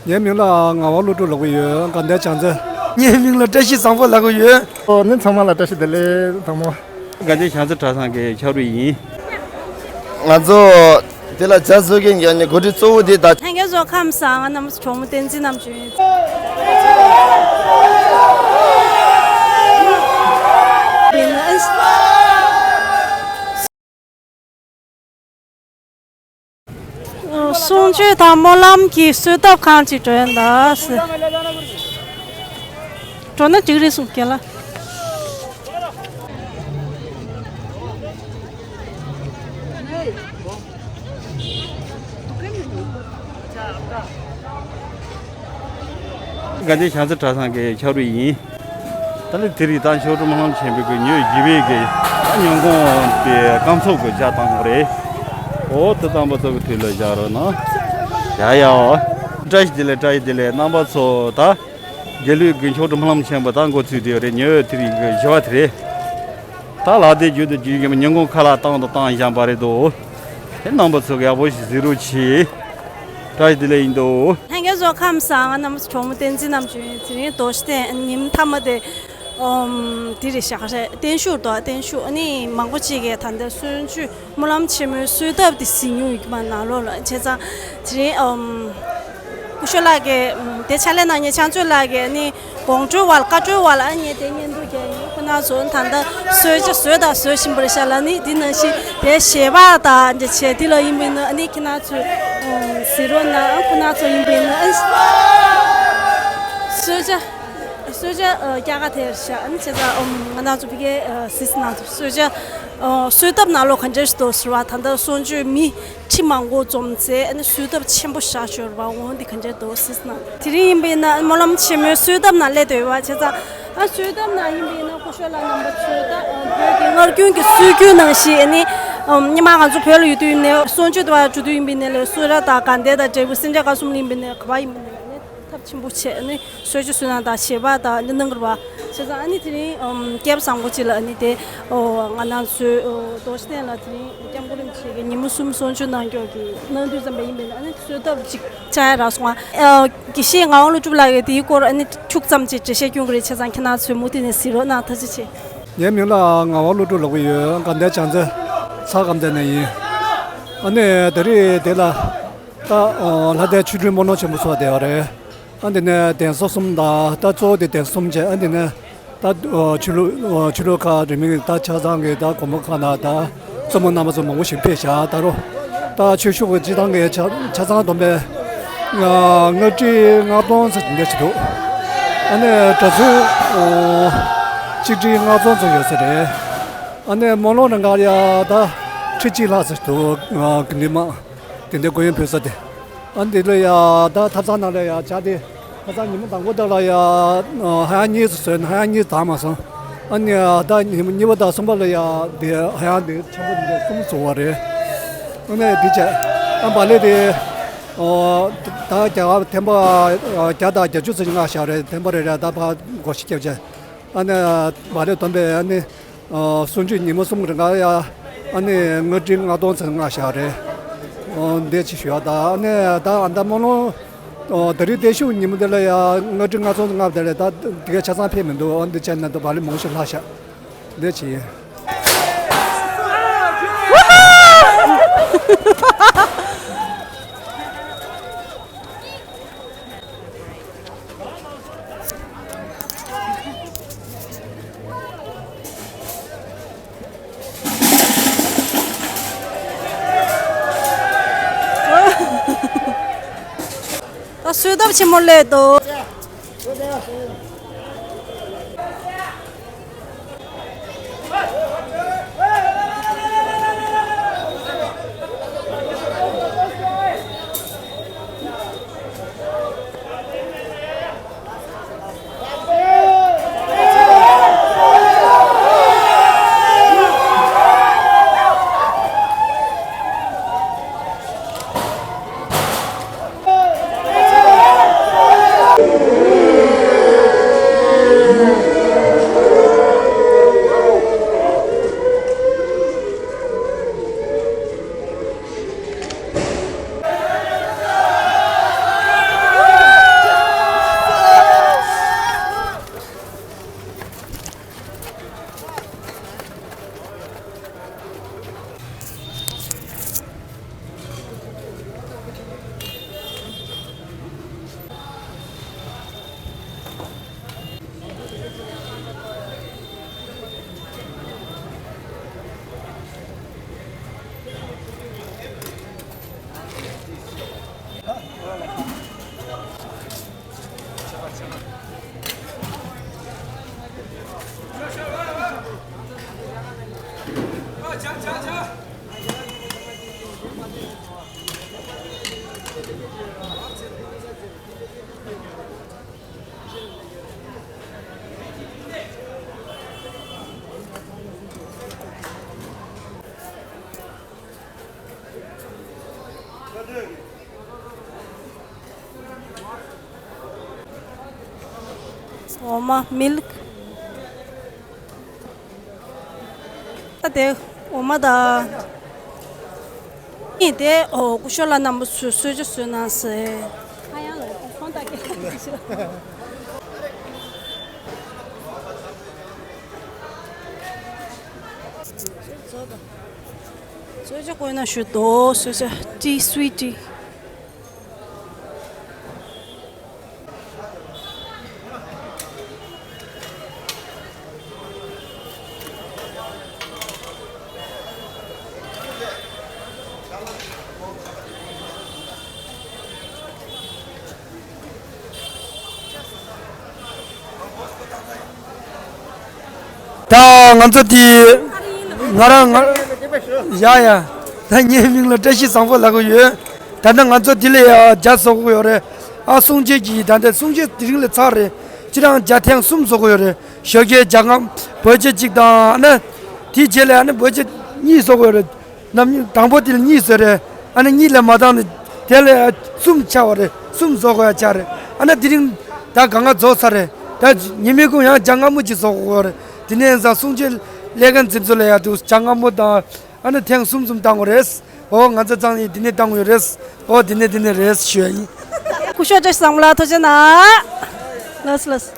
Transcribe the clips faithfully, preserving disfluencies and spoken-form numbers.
ངའི་མིང་ལ་ངག་དབང་ཀླུ་སྒྲུབ་ལབ་ཀྱི་ཡོད། དགའ་ལྡན་བྱང་རྩེ། ངའི་མིང་ལ་བཀྲ་ཤིས་བཟང་པོ་ལབ་ཀྱི་ཡོད། ཨོ་ནི་ཚང་མ་ལ་བཀྲ་ཤིས་བདེ་ལེགས་ཚང་མ། དགའ་ལྡན་བྱང་རྩེ་གྲྭ་ཚང་གི་ཕྱག་རོགས་ཡིན། ང་ཚོ་དེ་ལ་ཇ་བཟོ་མཁན་གྱི་ནི་འགོ་ཁྲིད་གཙོ་བོ་དེ་ད། ལྷན་རྒྱས་ཚོ་ཁམས་བཟང་། ང་རྣམ་པ་གྲོགས་མོ་བསྟན་འཛིན་རྣམ་གྲོལ་ཡིན། གསུང་ཆོས་དང་སྨོན་ལམ་གྱི་གསོལ་ཐབ་ཁང་ཅིག་འགྲོ་ཡ་ད་ཟེར། འགྲོ་ན་འགྲིག་རེད་གསུངས་རྒན་ལགས། དགའ་ལྡན་བྱང་རྩེ་གྲྭ་ཚང་གི་ཕྱག་རོགས་ཡིན། ད་ལྟ་དེ་རིང་ད་མཆོག་སྤྲུལ་སྨོན་ལམ་ཆེན་པོའི་གི་ཉིན་བཞི་པའི་གི་ད་ཉིན་གུང་དེ་སྐར་ཚོགས་གི་ཇ་བཏང་བ་རེད། འོ་དེ་བཏང་པ་ཚོ་གི་དུས་ལ་བཞག་རོགས་གནང་། ཡ་ཡ་འོ། བཀྲ་ཤིས་བདེ་ལེགས། བཀྲ་ཤིས་བདེ་ལེགས། རྣམ་པ་ཚོ་ད་དགེ་ལུགས་གི་མཆོག་སྤྲུལ་སྨོན་ལམ་ཆེན་པོ་ད་འགོ་ཚུགས་བསྡད་ཡོད་རེད། ཉིན་དེ་རིང་གི་བཞི་པ་དེ་རེད། ད་ལ་དེ་རྒྱུན་དུ་རྒྱུན་གྱི་ཉིན་གུང་ཁ་ལག་བཏང་དང་བཏང་བཞིན་པ་རེད་འདུག་དེ་རྣམ་པ་ཚོ་གི་ཡག་པོ་ཞིག་གཟིགས་རོགས་གྱིས། བཀྲ་ཤིས་བདེ་ལེགས་ཡིན་འདུག་ལྷན་རྒྱས་ཚོ་ཁམས་བཟང་། ང་རྣམ་པ་གྲོགས་མོ་བསྟན་འཛིན་རྣམ་གྲོལ་ཡིན། དེ་རིང་རྡོ་རྗེ་གདན་ཉིན་མཐའ་མ་དེ་ཨོམ་དེ་རེད་ཤག་རེད། བརྟན་བཞུགས་དང་བརྟན་བཞུགས། ཨ་ནི་མང་པོ་ཅིག་གིས་ད་ལྟ་གསོལ་མཆོད་སྨོན་ལམ་ཆེན་མོའི་གསོལ་ཐབ་དེ་གཟིགས་མྱོང་ཡོད་ཀྱི་མ་ནང་ལོགས་ལ་བྱས་ཙང་དེ་རིང་ཨོམ་སྐུ་ཞབས་ལགས་ཀྱིས་ཨོམ་དེ་ཕྱག་ལས་གནང་མཁན་ཕྱག་མཛོད་ལགས་ཀྱིས་ཨ་ནི་དགོང་དྲོའི་བར་བཀའ་འཁྲོལ་བ་ལ་ཨ་ནི་དེ་བརྙན་ཐུང་རྒྱག་ཡིན། ཁོ་ན་ཚོ་ད་ལྟ་གསོལ་ཇ་བཟོས་དང་བཟོ་བཞིན་པ་རེད་ཤག་ལ། ཨ་ནི་དེ་ནང་བཞིན་དེ་ཞལ་པར་དང་འདྲ་བྱས་དེ་ལ་ཡིན་པ་ཡིན་ན་ཨ་ནི་ཁྱེད་རང་ཚོས་ཨོམ་གཟིགས་རོགས་གནང་། ཁོ་ན་ཚོ་ཡིན་པ་ཡིན་ན་ཨ་ནི་གསོལ་ཇ། གསོལ་ཇ་ཨ་རྒྱག་ག་དེར་བཞག་ཨ་ནི་བྱས་ཙང་ཨམ་ང་རང་ཚོ་ཕ་གིའི་ཨ་གཟིགས་གནང་ཐུབ། གསོལ་ཇ་ཨ་གསོལ་ཐབ་ནང་ལོགས་ག་འདྲ་ཞིག་འདུག་ཟེར་བ། ད་ལྟ་གསོལ་མཆོད་མི་ཁྲི་མང་པོ་འཛོམས་ཚེ་ཨ་ནི་གསོལ་ཐབ་ཆེན་པོ་བཞག་ཤོར་བ་འོང་འདི་ག་འདྲ་འདུག་གཟིགས་གནང་། དེ་རིང་ཡིན་པ་ཡིན་ན་སྨོན་ལམ་ཆེན་མོའི་གསོལ་ཐབ་ནང་སླེབས་བསྡད་ཡོད་པ་བྱས་ཙང་ཨ་གསོལ་ཐབ་ནང་ཡིན་པ་ཡིན་ན་སྐུ་ཞབས་ལགས་རྣམ་པ་ཚོས་ད་ཨ་བོད་ཀྱི་སྔར་རྒྱུན་གྱི་སྲོལ་རྒྱུན་ནང་བཞིན་ཨ་ནི་ཨམ་སྔོན་མ་ང་ཚོ་བོད་ལ་ཡོད་དུས་ཡིན་ནའི་གསོལ་མཆོད་དུ་བ་འགྲོ་དུས་ཡིན་པ་ཡིན་ནའི་ལས་གསོལ་རས་དང་དགའ་ལྡན་དང་འབྲས་བུ་སེར་འབྲས་དཀར་གསུམ་ལ་ཡིན་པ་ཡིན་ནའི་ག་པར་ཡིན་པ་ཡིན་ནའི་ཨ་ནི་ཐབས་ཆེན་པོ་བྱས་ཨ་ནི། གསོལ་ཇ་གསོལ་གནང་དང་ཞལ་པར་དང་ཨ་ནི་གནང་གི་རེད་པ། བྱས་ཙང་ཨ་ནི་དེ་རིང་ཨམ་སྐལ་བ་བཟང་པོ་ཅིག་ལ་ཨ་ནི་དེ་ཨོ་ང་རང་ཚོའི་ཨོ་རྡོ་རྗེ་གདན་ལ་དེ་རིང་སྐྱབས་མགོན་རིན་པོ་ཆེ་གིས་ཉིན་མོ་གསུམ་གསོལ་མཆོད་གནང་སྐྱོར་གྱི་གནང་དུས་ཙམ་པ་ཡིན་པས་ན་ཨ་ནི་གསོལ་ཐབ་ཅིག་བཅག་ཡ་རག་སོང་ཨ། དགེ་བཤེས་ངག་དབང་ཀླུ་སྒྲུབ་ལགས་ཀྱིས་དེའི་སྐོར་ཨ་ནི་ཁྱུག་ཙམ་ཅིག་འགྲེལ་བཤད་སྐྱོན་གྱི་རེད། བྱས་ཙང་ཁྱེད་རང་ཚོས་མུ་མཐུད་ནས་གཟིགས་རོགས་གནང་། ཐུགས་རྗེ་ཆེ། ངའི་མིང་ལ་ངག་དབང་ཀླུ་སྒྲུབ་ལབ་ཀྱི་ཡོད། དགའ་ལྡན་བྱང་རྩེ་ཚ་དགའ་མཚན་ནས་ཡིན། ཨ་ནི་དེ་རིང་དེ་ལ་ད་ལྷ་ལྡན་ཆོ་འཕྲུལ་སྨོན་ལམ་ཆེན་པོ་ཚོགས་བསྡད་པ་རེད། ཨ་འདི་ནས་གདན་ས་གསུམ་དང་ད་གཙོ་བོ་དེ་གདན་ས་གསུམ་བྱས། ཨ་འདི་ནས་ད་ཆོས་ལུགས་ཆོས་ལུགས་ཁག་རིས་མེད་ཀྱི་ད་ཆ་ཚང་གི་ད་དགོན་པ་ཁག་ནས་ད་བཙུན་མ་རྣམ་པ་ཚོ་མང་པོ་ཞིག་ཕེབས་ཤག་ད་རུང་ད་ཆོས་ཕྱོགས་ཀྱི་སྤྱི་བཏང་གི་ཆ་ཆ་ཚང་བསྡོམས་པས་ལྔ་ཁྲི་ལྔ་སྟོང་ཙམ་འདྲ་ཞིག་འདུག་ཨ་ནི་གྲྭ་བཙུན་གཅིག་ཁྲི་ལྔ་སྟོང་ཙམ་ཡོད་ས་རེད། ཨ་ནི་སྨོན་ལམ་རང་ག་ཡ་ད་ཁྲི་གཅིག་ལྷག་ཙམ་འདུག་དགེ་འདུན་མ་དེ་འདྲ་སྐུ་ཡོན་ཕུལ་ས་དེ། ཨ་འདི་ལ་ཡ་ད་ཐབ་ཚང་ནང་ལ་ཡ་ཇ་དེ་ཐབ་ཚང་ཉིན་མོ་དང་པོ་དག་ལ་ཡ་ཧ་ཡང་གཉིས་སུ་བཟོས་ན་ཧ་ཡང་གཉིས་དག་མ་སོང་། ཨ་ནི་ད་ཉིན་མོ་གཉིས་པ་དང་གསུམ་པ་ལ་ཡ་དེ་ཧ་ཡང་དེ་ཆེན་པོ་དེ་གསུམ་བཟོ་བ་རེད། ཨ་ནི་དེ་བྱས་ཨ་བག་ལེབ་དེ་ད་རྒྱ་གར་ཐེམ་པ་བརྒྱ་དང་བརྒྱད་ཅུ་ཙམ་མངགས་བཞག་རེད། ཐེམ་པ་རེ་རེ་ད་ཕར་སྒོར་བཞི་བརྒྱབ་བྱས། ཨ་ནི་བག་ལེབ་བསྡོམས་པས་ཨ་ནི་གསུམ་བཅུ་ཉིན་མོ་གསུམ་རིང་ག་ཡ་ཨ་ནི་ལྔ་ཁྲི་ལྔ་སྟོང་ཙམ་མངགས་བཞག་རེད། འདི་ཅི་ཞུ་ཡ་ད་ཨ་ནི་ད་ཨ་ད་སྨོན་ལམ་དེ་རིང་བརྟན་བཞུགས་ཉིན་མོ་འདི་ལ་ཡ་ལྔ་ཁྲི་ལྔ་སྟོང་ཙམ་མངགས་པ་དེ་ལས་ད་དེ་ག་ཆ་ཚང་ཕེབས་མི་འདུག་ཨ་འདི་བྱས་ན་ད་བག་ལེབ་མང་པོ་ཞིག་ལྷག་ཤག་འདི་ཅི་ཡིན། ད་གསོལ་ཐབ་ཆེན་མོ་སླེབས་འདུག་འོ་མ་མིལ་ཀི། ད་དེ་འོ་མ་དང་། ཨི་དེ་འོ་སྐུ་ཞབས་ལགས་རྣམ་པ་ཚོས་གསོལ་ཇ་བཟོས་གནང་ཟེར། ཨ་ཡང་ལ་ཁོང་ད་སྐད་ཆ། གསོལ་ཇ་བསྐོལ་ན་ཞུ་དོ། གསོལ་ཇ་ཏི་སུའི་ཏི། ད་ང་ཚོ་དེ་ང་རང་ང་ཡ་ཡ། ད་ངའི་མིང་ལ་བཀྲ་ཤིས་བཟང་པོ་ལབ་གི་ཡོད། ད་ལྟ་ང་ཚོ་དེ་ལ་ཡ་ཇ་བཟོ་གི་ཡོད་རེད། ཨ་གསུང་ཆོས་ཀྱི་ད་ལྟ་གསུང་ཆོས་དེ་རིང་ལ་ཚར་རེད། ཁྱེད་རང་ཇ་ཐེངས་གསུམ་བཟོ་གི་ཡོད་རེད། ཞོགས་ཀའི་ཇ་སྔ་བོད་ཇ་གཅིག་དང་ཨ་ནི་དེའི་རྗེས་ལ་ཨ་ནི་བོད་ཇ་གཉིས་བཟོ་གི་ཡོད་རེད། ནམ་དང་པོ་དེ་ལ་གཉིས་བཟོས་རེད། ཨ་ནི་གཉིས་ལས་མ་འདང་ནི་དེ་ལས་གསུམ་ཆགས་པ་རེད། གསུམ་བཟོ་དགོས་ཡ་ཆགས་རེད། ཨ་ནི་དེ་རིང་ད་གང་ག་རྫོགས་ཚར་རེད། ད་ཉི་མའི་གུང་ཡང་ཇ་མངར་མོ་ཅིག་བཟོ་དགོས་རེད། དེ་ནས་ཡང་གསུང་ཆོས་ལས་ཀ་འཛིན་ཚུལ་ལ་ཡ་དུ་ཇ་མངར་མོ་དང་ཨ་ནི་ཐེངས་གསུམ་གསུམ་བཏང་དགོས་རེད། འོ་ང་ཚོ་ཚང་ནི་དེ་ནས་བཏང་དགོས་རེད། འོ་དེ་ནས་དེ་ནས་རེད་ཞུ་ཡ་ཡིན། སྐུ་ཞབས་བཀྲ་ཤིས་བཟང་པོ་ལགས་ཐུགས་རྗེ་གནང་། ལགས་སོ་ལགས་སོ།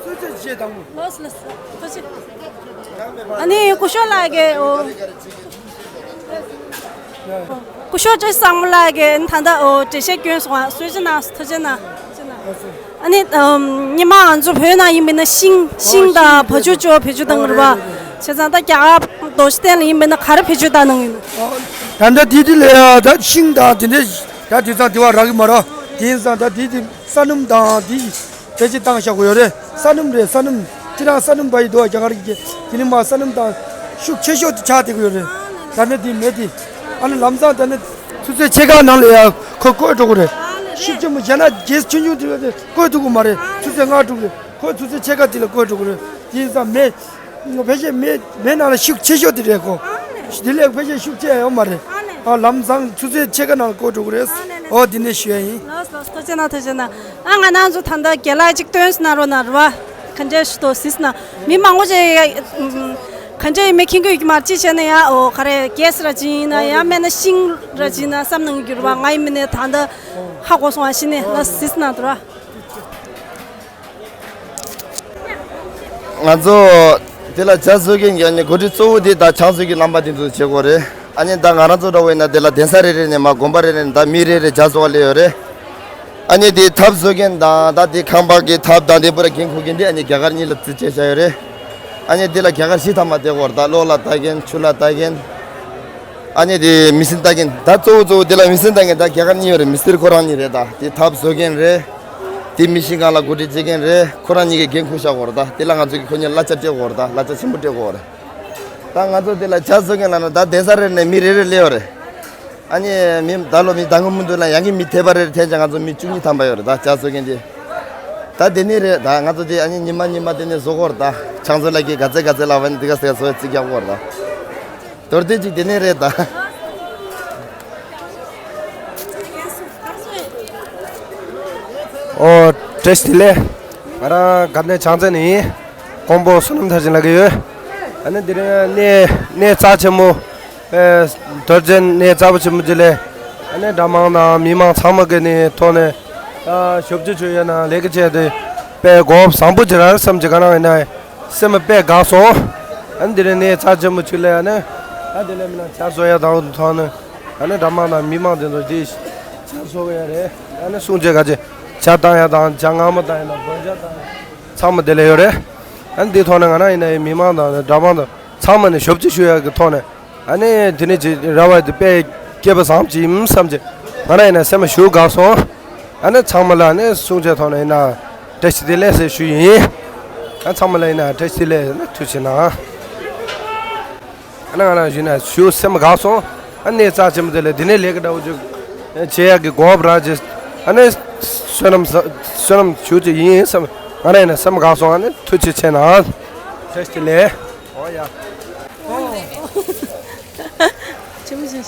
གསོལ་ཇ་བཞེས་དང་པོ། ལགས་སོ་ལགས་སོ། ཐུགས་རྗེ་ཆེ། ཨ་ནི་སྐུ་ཞབས་ལགས་ཀྱིས་འོ། སྐུ་ཞབས་བཀྲ་ཤིས་བཟང་པོ་ལགས་ཀྱིས་ད་ལྟ་འོ་འགྲེལ་བཤད་སྐྱོན་སོང་བ། གསོལ་ཇ་གནང་སོང་། ཐུགས་རྗེ་གནང་། ཐུགས་རྗེ་གནང་། ཨ་ནི་ཉི་མ་ང་ཚོ་བོད་ནང་ཡིན་པས་ན་ཤིང་ཤིང་དང་བ་ཕྱུགས་ཅོ་བེད་སྤྱོད་གཏང་གི་རེད་པ། བྱས་ཙང་ད་རྒྱ་གར་རྡོ་རྗེ་གདན་ལ་ཡིན་པས་ན་ག་རེ་བེད་སྤྱོད་གཏང་གནང་གི་ཡིན། ད་ལྟ་དེ་དེ་ལས་ད་ཤིང་དང་དེ་འདྲས་ད་དེང་སང་དེ་བ་རག་གི་མ་རེད། དེང་སང་ད་དེ་དེ་ས་སྣུམ་དང་དེ་ཕལ་ཆེར་བཏང་བཞག་གི་ཡོད་རེད། ས་སྣུམ་རེད། ས་སྣུམ་ཁྱེད་རང་ས་སྣུམ་པ་ཡི་འདུག་རྒྱ་གར་གྱི་དེ་ནི་མ་ས་སྣུམ་དང་ཤུགས་ཆེ་ཤོས་དེ་ཆགས་བསྡད་གི་ཡོད་རེད། ད་ནི་དེ་མེད་དེ་ཨ་ནི་ལམ་སང་ད་ནི་ཆུ་ཚོད་ཕྱེད་ཀ་ནང་ལ་ཡ་ཁོ་བསྐོལ་འགྲོ་གི་རེད། ཤུགས་ཆེན་པོ་བྱས་ན་གེ་སི་ཆུང་ཆུང་དེ་བས་དེ་བསྐོལ་ཐུབ་གི་མ་རེད། ཆུ་ཚོད་ལྔ་དྲུག་རེད། ཁོ་ཆུ་ཚོད་ཕྱེད་ཀ་དེ་ལ་བསྐོལ་འགྲོ་གི་རེད། དེ་ཡིན་ཙང་མེ། ཕལ་ཆེར་མེ་མེ་ནང་ལ་ཤུགས་ཆེ་ཤོས་དེ་རེད་ཁོ། དེ་ལས་ཕལ་ཆེར་ཤུགས་ཆེ་ཡོད་མ་རེད། ཨ་ལམ་སང་ཆུ་ཚོད་ཕྱེད་ཀ་ནང་ལ་བསྐོལ་འགྲོ་གི་རེད། ཨོ་དེ་ནས་ཞུ་ཡ་ཡིན། ལགས་ལགས་ཐུགས་རྗེ་གནང་། ཐུགས་རྗེ་གནང་། ཨ་ང་རང་ཚོ་ད་ལྟ་རྒན་ལགས་ཅིག་སྟོན་གནང་རོགས་གནང་རེད་པ། ག་འདྲས་ཞུ་དོ་ཟེར་ན་མི་མང་པོ་ཅིག་ག་འདྲས་ཡིན་མིན་མཁྱེན་གྱི་ཡོད་ཀྱི་མ་རེད། ཅིག་བྱས་ན་ཡ་ཨོ་ག་རེ་གེ་སི་ར་ཅིག་ཡིན་ན་ཡ་མེད་ན་ཤིང་ར་ཅིག་ཡིན་ན་བསམ་གནང་གི་རེད་པ། ང་ཡིན་མིན་ནས་ད་ལྟ་ཧ་གོ་སོང་བ་ཤི་ནས་ལ་ཟེར་གནང་དུ་ར། ང་ཚོ་དེ་ལ་ཇ་བཟོ་མཁན་གྱི་ཨ་ནི་འགོ་ཁྲིད་གཙོ་བོ་དེ་ད་ཆང་བཟོ་གི་རྣམ་པ་དེ་ཚོ་བྱེད་དགོས་རེད། ཨ་ནི་ད་ང་རང་ཚོ་འདྲ་བོ་ཡིན་ན་དེ་ལ་གདན་ས་རེ་རེ་ནས་མ་དགོན་པ་རེ་རེ་ནས་ད་མི་རེ་རེ་ཇ་བཟོ་བ་སླེབས་ཡོད་རེད། ཨ་ནི་དེ་ཐབ་བཟོ་མཁན་དང་ད་དེ་ཁང་པ་གི་ཐབ་དང་དེ་པུ་ར་འགན་འཁུར་མཁན་དེ་ཨ་ནི་རྒྱ་གར་གཉིས་ལ་རྩིས་སྤྲད་བཞག་ཡོད་རེད། ཨ་ནི་དེ་ལ་རྒྱ་གར་བཞི་ཐམ་པ་བསྡད་ཡོད་རེད། ད་གློག་ལ་ལྟ་མཁན། ཆུ་ལ་ལྟ་མཁན། ཨ་ནི་དེ་མི་སེར་ལྟ་མཁན། ད་གཙོ་བོ་གཙོ་བོ་དེ་ལ་མི་སེར་ལྟ་མཁན་ད་རྒྱ་གར་གཉིས་ཡོད་རེད། མི་སེར་ཁོ་རང་གཉིས་རེད། ད་དེ་ཐབ་བཟོ་མཁན་རེད། དེ་མི་ཤིང་སྒང་ལ་འགོ་ཁྲིད་བྱེད་མཁན་རེད། ཁོ་རང་གཉིས་ཀྱིས་འགན་འཁུར་བཞག་ཡོད་རེད། ད་དེ་ལ་ང་ཚོ་གིས་ཁོ་གཉིས་ལ་གླ་ཆ་སྤྲད་དགོས་རེད། ད་གླ་ཆ་ཆེན་པོ་སྤྲད་དགོས་རེད། ད་ང་ཚོ་དེ་ལ་ཇ་བཟོ་མཁན་ལབ་ན་ད་གདན་ས་རེ་ནས་མི་རེ་རེ་སླེབས་ཡོད་རེད། ཨ་ནི་མི་ད་ལོ་མི་ད་སྔོན་མ་དུས་ལ་ཡང་གི་མི་ཐེ་བ་རེ་རེ་འཐེན་ཅིང་ང་ཚོ་མི་བཅུ་གཉིས་ཐམ་པ་ཡོད་རེད། ད་ཇ་བཟོ་མཁན་དེ། ད་དེ་ནས་རེད། ད་ང་ཚོ་དེ་ཨ་ནི་ཉི་མ་ཉི་མ་དེ་ནས་བཟོ་དགོས་རེད། ད་ཆང་བཟོ་ལ་གི་ག་ཚད་ག་ཚད་ལ་བ་ནི་དེ་ག་ཚད་བཟོ་རྩིས་རྒྱག་དགོས་རེད། ད་མདོར་བསྡུས་ཅིག་དེ་ནས་རེད་ད། ཨོ། བཀྲ་ཤིས་བདེ་ལེགས། ང་རང་དགའ་ལྡན་བྱང་རྩེ་ནས་ཡིན། ཀོང་པོ་བསོད་ནམས་མཐར་ཕྱིན་ལབ་ཀྱི་ཡོད། ཨ་ནི་དེ་རིང་གནས་གནས་རྩ་ཆེན་མོ། ཨེ། རྡོ་རྗེ་གནས་རྩ་བ་ཆེན་མོ་ཅིག་ལ། ཨ་ནི་འདྲ་མང་དང་མི་མང་ཚང་མ་གི་ནས་ཐོག་ནས། ཨ། ཞབས་ཕྱི་ཞུ་ཡ་ན་ལས་ཀ་བྱས་ཏེ་དཔེ་གོ་བཟང་པོ་ཅིག་རག་བསམ་གྱི་ག་རང་ཡིན་ན། སེམས་དཔེ་དགའ་སོང་། ཨ་ནི་དེ་རིང་གནས་རྩ་ཆེན་མོ་ཅིག་ལ་ཨ་ནི། ཨ་དེ་ལས་མིན་ན་ཇ་བཟོ་ཡ་དང་ཐོག་ནས། ཨ་ནི་འདྲ་མང་དང་མི་མང་དེ་ཚོ་དེ་ཇ་བཟོ་གི་ཡ་རེད། ཨ་ནི་གསུང་ཆོས་ག་ཅིག་ཇ་བཏང་ཡ་དང་ཇ་མངར་མོ་བཏང་ཡ་དང་བོད་ཇ་བཏང་ཡ་ཚང་མ་དེ་ལ་ཡོད་རེད། ཨ་ནི་དེ་ཐོག་ནས་ང་རང་ཡིན་ན་ཡང་མི་མང་དང་འདྲ་མང་དང་ཚང་མ་ནས་ཞབས་ཕྱི་ཞུ་ཡ་གི་ཐོག་ནས། ཨ་ནི་དེ་ནས་ཅིག་ར་བ་དེ་དཔེ་སྐལ་པ་བཟང་ཅིག་ཡིན་བསམ་ཅིག་ང་རང་ཡིན་ན་སེམས་ཞུ་དགའ་སོང་། ཨ་ནི་ཚང་མ་ལ་ཨ་ནི་གསུང་ཆོས་ཐོག་ནས་ཡིན་ན་བཀྲ་ཤིས་བདེ་ལེགས་ཟེར་ཞུ་ཡིན། ཨ་ཚང་མ་ལ་ཡིན་ན་བཀྲ་ཤིས་བདེ་ལེགས་ཟེར་ན་ཐུགས་རྗེ་གནང་། ཨ་ནི་ང་རང་ཞུ་ན་ཞུ་སེམས་དགའ་སོང་། ཨ་ནི་རྩ་ཆེན་པོ་དེ་ལ་དེ་ནས་ལས་ཀ་འདྲ་བོ་ཅིག་བྱེད་ཡག་གི་གོ་སྐབས་རག་ཅིག་ཨ་ནི་བསོད་ནམས་བསོད་ནམས་ཞུ་ཅིག་ཡིན་བསམ། ང་རང་ཡིན་ན་སེམས་དགའ་སོང་། ཨ་ནི་ཐུགས་རྗེ་ཆེ་གནང་། བཀྲ་ཤིས་བདེ་ལེགས། ཨོ་ཡ། ཆེ་མོ་ཆེ།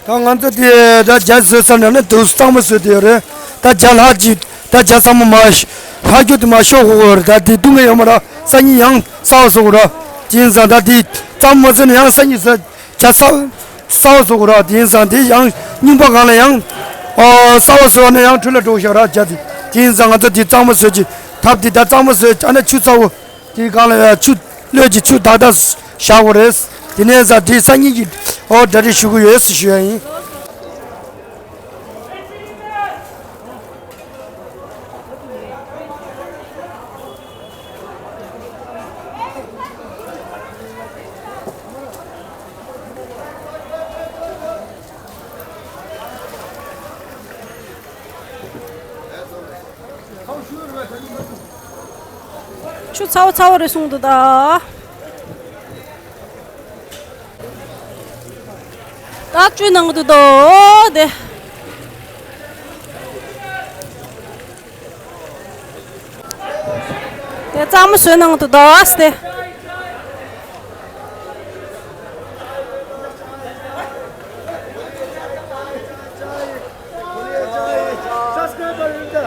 ད་ང་ཚོ་དེ་ད་ཇ་བཟོས་ཚར་ནས་ནི་དུས་གཙང་མ་བཟོས་དེ་ཡོད་རེད། ད་ཇ་ལྷག་ཅིག་ ད་ཇ་ཚང་མ་མ་ལྷག་རྒྱུ་དེ་མ་ཤོག་གོ་ར། ད་དེ་བཏུང་གི་ཡོད་མ་ར། སང་ཉིན་ཡང་གསར་པ་བཟོ་དགོས་ར། དེ་ཡིན་ཙང་ད་དེ་གཙང་མ་བཟོས་ན་ཡང་སང་ཉིན་ཟ་ཇ་གསར་གསར་པ་བཟོ་དགོས་ར། དེ་ཡིན་ཙང་དེ་ཡང་རྙིང་པ་སྒང་ལ་ཡང་ཨ་གསར་པ་བཟོས་ན་ཡང་འཕྲུལ་ལ་འགྲོ་ཤག་ར་ཇ་དེ། དེ་ཡིན་ཙང་ང་ཚོ་དེ་གཙང་མ་བཟོས་ཀྱི་ཐབས་དེ་ད་གཙང་མ་བཟོས་ཨ་ན་ཆུ་ཚ་བོ་དེ་སྒང་ལ་ཡ་ཆུ་བླུགས་ཀྱི་ཆུ་དག་དག་བཞག་དགོས་རེད། དེ་ནས་ཟ་དེ་སང་ཉིན་གྱི་ཨོ་གྲ་སྒྲིག་ཞུ་གི་ཡོད་ཟེར་ཞུ་ཡ་ཡིན། ཆུ་ཚ་བོ་ཚ་བོ་རེད་གསུངས་འདུག་ད། ད་བཅུ་གནང་གི་འདུག་དོ་དེ། དེ་གཙང་མ་བཟོས་གནང་གི་འདུག་དོ་དེ།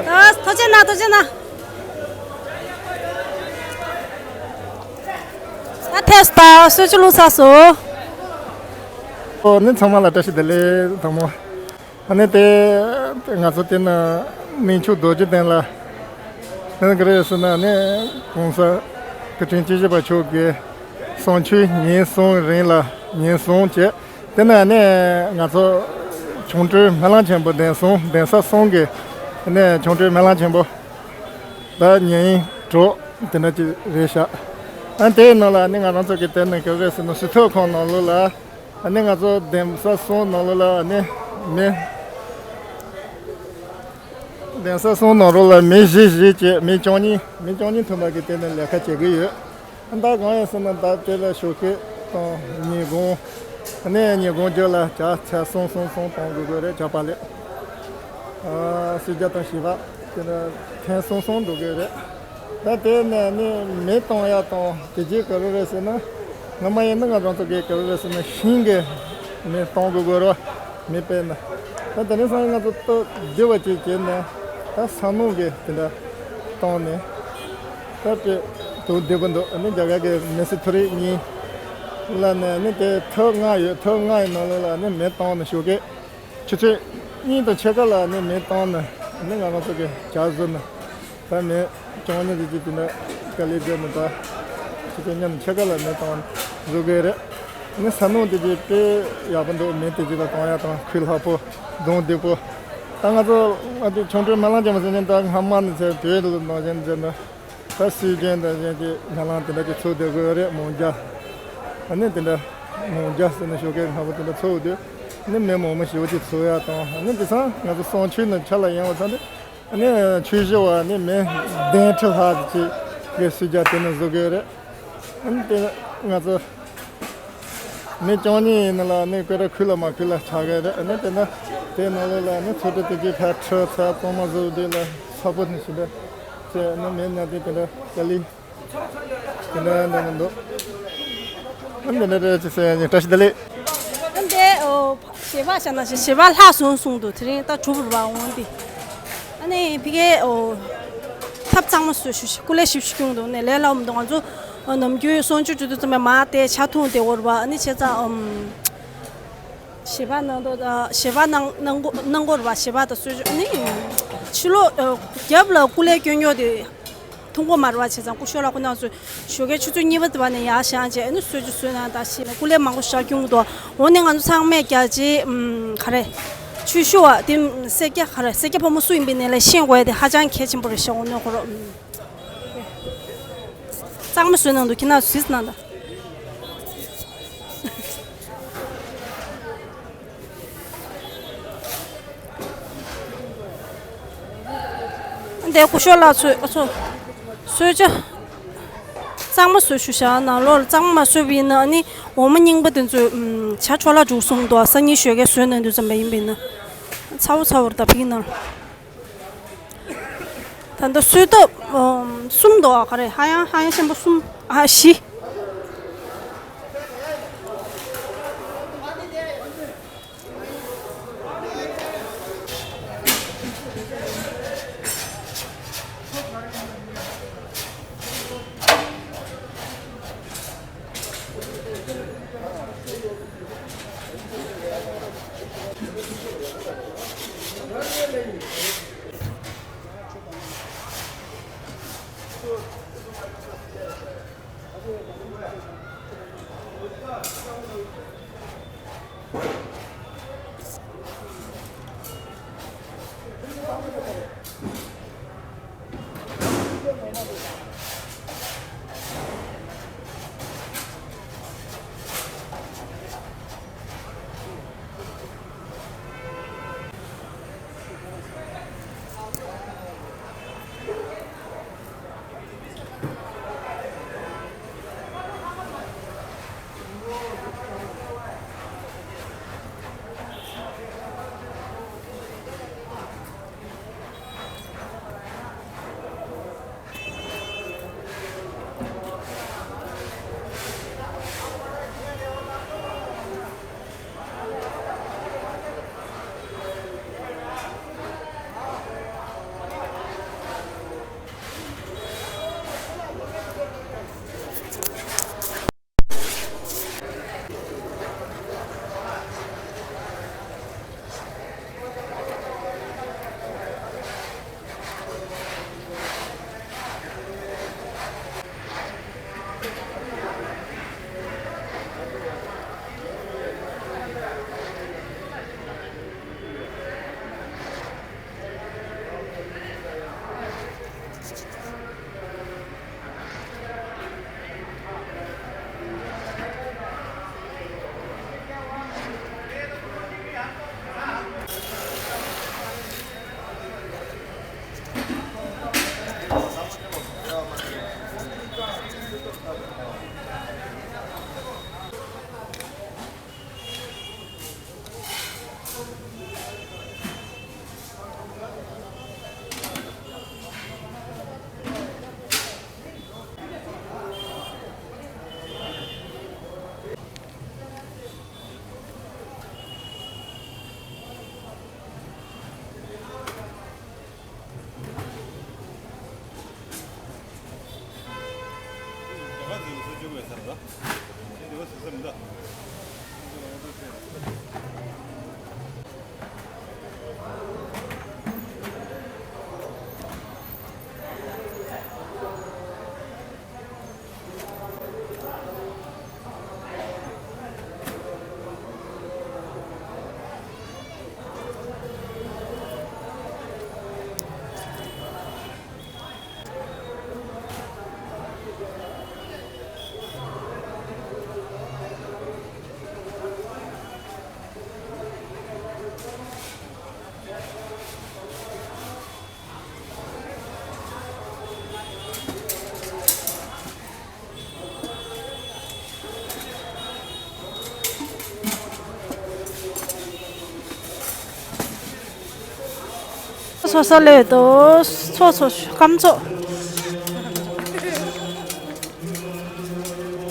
ད་ཐུགས་རྗེ་གནང་ཐུགས་རྗེ་གནང་། ད་ཐེངས་ད་གསོལ་ཇ་བླུགས་ཚར་སོང་། ཨོ་ནི་ཚང་མ་ལ་བཀྲ་ཤིས་བདེ་ལེགས་དང་མོ། ཨ་ནི་དེ་ང་ཚོ་དེ་ན་གནས་མཆོག་རྡོ་རྗེ་གདན་ལ་ཨ་ནི་ག་རེ་ཟེར་ན་ཨ་ནི་གོང་ས་སྐུ་ཕྲེང་བཅུ་བཞི་པ་མཆོག་གི་གསུང་ཆོས་ཉིན་གསུམ་རིང་ལ་ཉིན་གསུམ་བྱས། དེ་ནས་ཨ་ནི་ང་ཚོ་ཆོ་འཕྲུལ་སྨོན་ལམ་ཆེན་པོ་གདན་གསུམ་གདན་ས་གསུམ་གི་ཨ་ནི་ཆོ་འཕྲུལ་སྨོན་ལམ་ཆེན་པོ་ད་ཉིན་དྲུག་དེ་འདྲ་ཅིག་རེད་ཤག་ཨ་དེའི་ནང་ལ་ཨ་ནི་ང་རང་ཚོ་གི་དེ་ནས་ག་རེ་ཟེར་ན་ཞུ་ཐབ་ཁང་ནང་ལོགས་ལ་ཨ་ནི་ང་ཚོ་གདན་ས་གསུམ་ནང་ལོགས་ལ་ཨ་ནི་མི་གདན་ས་གསུམ་ནང་ལོགས་ལ་མི་བཞི་བཞི་བྱས་མི་བཅུ་གཉིས་མི་བཅུ་གཉིས་ཐུབ་པ་གི་དེ་ནས་ལས་ཀ་བྱེད་ཀྱི་ཡོད། ད་གང་ཡིན་ཟེར་ན་ད་དེ་ལ་ཞོགས་ཀས་དང་ཉིན་གུང་ཨ་ནི་ཉིན་གུང་རྒྱབ་ལ་ཇ་ཚར་གསུམ་གསུམ་གསུམ་གཏོང་དགོས་ཀྱི་རེད། ཇ་པ་ལེབ་ཨ་སུས་ཇ་དང་བྱི་བ་དེ་ལ་ཐེངས་གསུམ་གསུམ་འགྲོ་གི་རེད། ད་དེ་ནས་ནི་མེ་གཏོང་ཡག་དང་དེ་རྗེས་ག་རེ་རེད་ཟེར་ན། སྔ་མ་ཡིན་ན་ང་རང་ཚོ་གིས་ག་རེ་རེད་ཟེར་ན་ཤིང་གི་མེ་གཏོང་དགོས་དགོས་རོ། མེ་སྤེལ་ན། ད་དེ་ནས་སང་ང་ཚོ་ཏོག་བདེ་བ་ཅིག་བྱས་ནས་ད་ས་སྣུམ་གི་དེ་འདྲ་བཏང་ནས་ད་དཔེ་དུ་བདེ་པོ་འདུག་ཨ་ནི་རྒྱ་གར་གི་མེ་སི་ཐུ་རི་གཉིས་ལ་ནས་ནི་དེ་ཐབ་ལྔ་ཡོད། ཐབ་ལྔ་ཡི་ནང་ལོགས་ལ་ནི་མེ་བཏང་ནས་ཞོགས་ཀས། ཆུ་ཚོད་གཉིས་དང་ཕྱེད་ཀ་ལ་ནི་མེ་བཏང་ནས་ནི་ང་རང་ཚོ་གི་ཇ་བཟོས་ནས་ད་མེ་བཅོ་ལྔ་དེ་ཅིག་དེ་འདྲ་དཀའ་ལས་བརྒྱབ་ནས་ད་ཆུ་ཚོད་གཉིས་དང་ཕྱེད་ཀ་ལ་མེ་བཏང་བཟོ་གི་རེད། ནི་ས་སྣུམ་དེ་ཅིག་དཔེ་ཡག་པོ་འདུག་མེ་དེ་ཅིག་ལ་གཏོང་ཡག་དང་ཁུལ་ལྷག་པོ་གདོང་བདེ་པོ། ད་ང་ཚོ་ང་ཚོ་ཆོ་འཕྲུལ་སྨོན་ལམ་ཅན་པ་ཟེར་ནས་ད་སྔ་མ་ནས་ཚེ་བོད་ལ་ནང་བཞིན་ཟེར་ན། ད་སྲོལ་རྒྱུན་དང་གཞན་གྱི་སྨོན་ལམ་དེ་འདྲ་ཅིག་ཚོགས་བསྡད་དགོས་རེད། མོན་རྒྱ། ཨ་ནི་དེ་འདྲ་མོན་རྒྱ་ཟེར་ནས་ཞོགས་ཀས་སྔ་པོ་དེ་འདྲ་ཚོགས་དུས་ཨ་ནི་མི་མང་པོ་ཞེ་པོ་ཅིག་ཚོགས་ཡག་དང་། ཨ་ནི་དེང་སང་ང་ཚོ་གསུང་ཆོས་ནང་ཆ་ལ་ཡོང་བ་ཚང་དེ་ཨ་ནི་ཆོས་ཞུ་བ་ཨ་ནི་མི་གདན་ཁྲི་ལྷག་ཅིག་གི་སྲོལ་རྒྱུན་དེ་ནས་བཟོ་དགོས་རེད། ཨ་ནི་དེ་ང་ཚོ་མི་བཅོ་ལྔ་ཡིན་ན་ལ་ནི་སྐོར་ར་ཁུལ་ལ་མ་ཁུལ་ལ་ཆགས་ཀྱི་རེད། ཨ་ནི་དེ་ན་དེ་ནང་ལོགས་ལ་ནི་ཚོགས་སྡེ་དེ་གའི་ཕར་ཁྲི་ཚར་གཙང་མ་བཟོ་དུས་ལ་ཚ་པོ་ནི་ཞིག་རེད་ཟེར་ནི་མི་ན་དེ་དེ་འདྲ་དཀའ་ལས་དེ་འདྲ་འདྲ་མི་འདུག་ཨ་ནི་དེ་འདྲ་རེད་ཅེས་ཟེར་ཡ་ནི་བཀྲ་ཤིས་བདེ་ལེགས། ཨ་ནི་དེ་ཨོ་ཞལ་པར་བཞག་ན་ཞེ་ཞལ་པར་ལྷག་སོང་གསུངས་འདུག་དེ་རིང་ད་གྲུབ་རུ་བ་འོང་དེ། ཨ་ནི་ཕ་གིའི་ཨོ་ཐབ་གཙང་མ་བཟོས་ཞུ་ཞེས་སྐུ་ལས་ཞིབ་ཞིབ་སྐྱོང་འདུག་ནས་ལས་སླ་བོ་མི་འདུག་ང་ཚོ་ནམ་རྒྱུན་གསུང་ཆོས་ཞུ་དུས་ཙམ་པ་མ་དེ་ཇ་འཐུང་དེ་འོར་བ་ཨ་ནི་བྱས་ཙང་ཨམ་ཞལ་པར་གནང་འདུག་ཞལ་པར་གནང་གནང་གོ་གནང་གོ་ར་བ་ཞལ་པར་དང་གསོལ་ཇ་ཨ་ནི་ཕྱི་ལོགས་རྒྱབ་ལ་སྐུ་ལས་སྐྱོན་ཉོག་དེ་འཐུང་གོ་མ་ར་བ་བྱས་ཙང་སྐུ་ཞབས་ལ་སྐུ་ན་ཚོས་ཞོགས་ཀའི་ཆུ་ཚོད་གཉིས་པ་དེ་བ་ནས་ཡར་བཞེངས་རྗེས་ཨ་ནི་གསོལ་ཇ་གསོལ་གནང་དང་ཞེས་ནས་སྐུ་ལས་མང་པོ་བཞག་སྐྱོང་གི་འདུག་འོ་ནི་ང་ཚོ་ཚང་མས་རྒྱ་ཆེ་ག་རེ་ཆོས་ཞུ་བ་དེ་སེར་སྐྱ་ག་རེ་སེར་སྐྱ་ཕོ་མོ་སུ་ཡིན་པའི་ནས་ལས་ཤེས་དགོས་ཡ་དེ་ཧ་ཅང་གལ་ཆེན་པོ་རེད་ཤག་འོ་ནི་ཁོ་རོ། གཙང་མ་བཟོས་གནང་འདུག་ཁྱེད་རང་གཟིགས་གནང་དང་། འདི་སྐུ་ཞབས་ལགས་ཚོས་ཨ་ཚོ་གསོལ་ཇ་གཙང་མ་བཟོས་ཞུ་བཞག་ནང་ལོགས་ལ་གཙང་མ་མ་བཟོས་པ་ཡིན་ན་ཨ་ནི་འོ་མ་རྙིང་པ་དེ་ཚོས་ཨམ་ཇ་འཕྲོ་བརླག་འགྲོ་གསུངས་འདུག་སང་ཉིན་ཞོགས་ཀས་བཟོས་གནང་དུས་ཙམ་པ་ཡིན་པ་ཡིན་ན་ཚ་བོ་ཚ་བོར་ད་ཕིག་ནང་། ད་ལྟ་གསོལ་ཐབ་ཨམ་གསུམ་འདུག་ཨ་ག་རེ་ཧ་ཡང་ཧ་ཡང་ཆེན་པོ་གསུམ་ཨ་བཞི། སོ་སོ་ལས་དོ། ཚོ་ཚོ་སྐམ་ཚོ།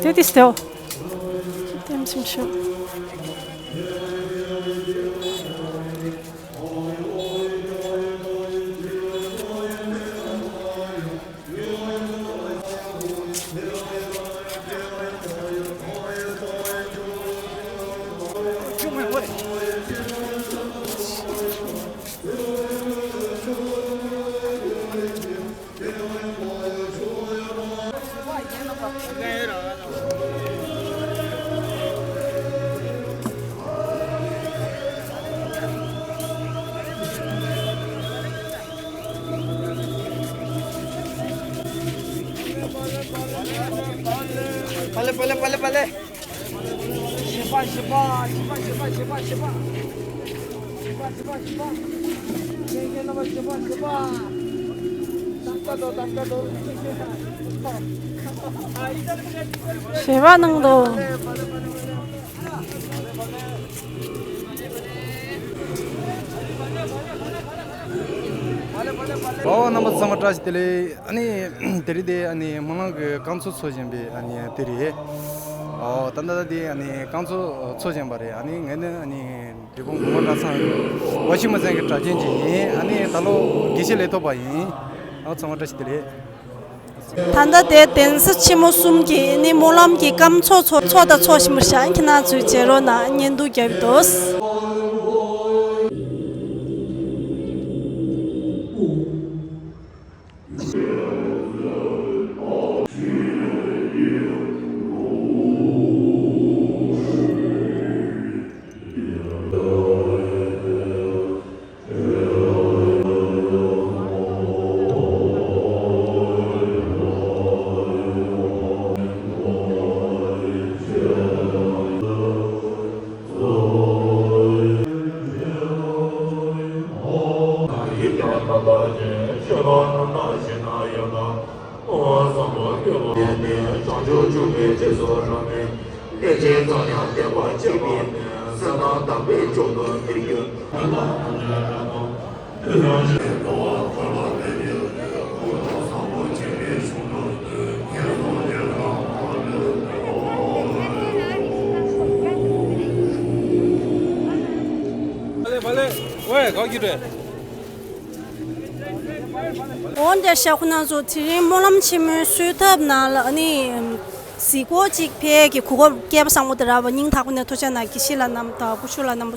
དེ་དེ་སྟེའོ། ཏེམ་སིམ་ཤོ། Pale, pale, pale, pale. Shiba, shiba, shiba, shiba, shiba, shiba. Shiba, shiba, shiba. Shiba, shiba. བྱས་པ་གནང་དོ། ཨོ་རྣམ་པ་ཚང་མ་བཀྲ་ཤིས་བདེ་ལེགས། ཨ་ནི་དེ་རིང་དེ་ཨ་ནི་སྨོན་ལམ་གྱི་རྐང་ཚོགས་འཚོགས་བཞིན་པའི་ཨ་ནི་དེ་རེད། ཨོ་ད་ལྟ་དེ་ཨ་ནི་རྐང་ཚོགས་འཚོགས་བཞིན་པ་རེད། ཨ་ནི་ངས་ནི་ཨ་ནི་འབྲས་སྤུངས་གོང་མ་གྲྭ་ཚང་ཝ་ཤིང་མ་ཚན་གྱི་གྲྭ་རྒྱུན་ཅིག་ཡིན། ཨ་ནི་ད་ལོ་དགེ་བཤེས་ལས་ཐོབ་པ་ཡིན། ཨོ་ཚང་མ་བཀྲ་ཤིས་བདེ་ལེགས། ད་ལྟ་དེ་གདན་ས་ཆེན་མོ་གསུམ་གྱི་ནི་སྨོན་ལམ་གྱི་སྐམ་ཚོགས་ཚོགས་ཚོགས་དང་ཚོགས་བཞིན་པ་ཤག་ཁྱེད་རང་ཚོས་མཇལ་རོགས་གནང་། བརྙན་ཐུང་རྒྱབ་འདུག། བ་ལེ་བ་ལེ། ཝེ་ག་གི་རེད། འོན་ཏེ་ཤ་ཁུ་ན་ཚོ་དེ་རིང་སྨོན་ལམ་ཆེན་མོའི་གསོལ་ཐབ་ནང་ལ་ནི་གཟིགས་སྐོར་གཅིག་ཕེབས་ཀྱི་གོ་སྐབས་བསྐལ་པ་བཟང་པོ་དེ་རག་པ་སྙིང་ཐག་པ་ནས་ཐུགས་རྗེ་གནང་། དགེ་བཤེས་ལགས་རྣམས་དང་སྐུ་ཞབས་ལགས་རྣམ་པ་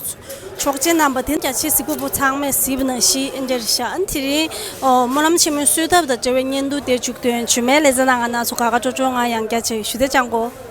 ཆོག་མཆན་རྣམ་པ་དེ་རྒྱ་ཆེ་གཟིགས་སྐོར་བུ་ཚང་མས་གཟིགས་པ་ནང་བཞིན་ཨེ་འདྲ་རེད་ཤག་ཨ་ནི་དེ་རིང་ཨོ་སྨོན་ལམ་ཆེན་མོའི་གསོལ་ཐབ་དང་འབྲེལ་བའི་བརྙན་ཐུང་དེ་མཇུག་སྡོད་ཡོང་། མཇུག་མའི་ལེ་ཚན་ནང་ང་རང་ཚོ་དགའ་དགའ་སྤྲོ་སྤྲོ་ངང་ཡང་བསྐྱར་མཇལ་ཡོང་། ཞུ་བདེ་ཅང་གོ།